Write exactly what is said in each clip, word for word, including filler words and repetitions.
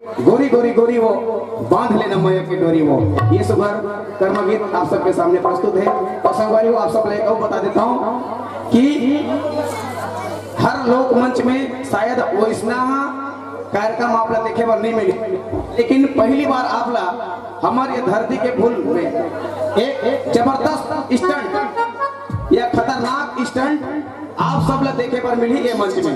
गोरी गोरी गोरी वो, बांध लेना मया के डोरी वो। ये सुघर कर्म गीत आप सबके सामने प्रस्तुत है। और संगवारी हो, आप सब लोग को बता देता हूँ कि हर लोक मंच में शायद वैसना कार्यक्रम आप ला देखे बर नहीं मिली, लेकिन पहली बार आप ला हमारे ये धरती के फूल में एक जबरदस्त स्टंट या खतरनाक स्टंट आप सब ला देखे बर मिली ये मंच में।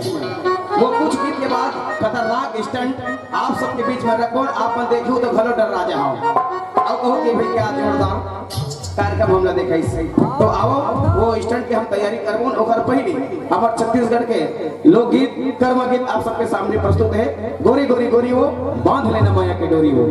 वो कुछ गीत के बाद खतरनाक स्टंट आप सबके बीच में रखो, आप मन देखो तो घलो डर्रा जाओ। अब कहो कि भाई क्या जोरदार कार्यक्रम हमला देखाइस। तो आओ, वो स्टंट के हम तैयारी करबो, ओकर पहली हमर छत्तीसगढ़ के लोकगीत, कर्म गीत आप सबके सामने प्रस्तुत है। गोरी गोरी गोरी वो, बांध लेना मया के डोरी वो।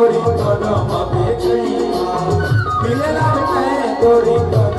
गोरी कदम पे गई, मिले लागते गोरी कदम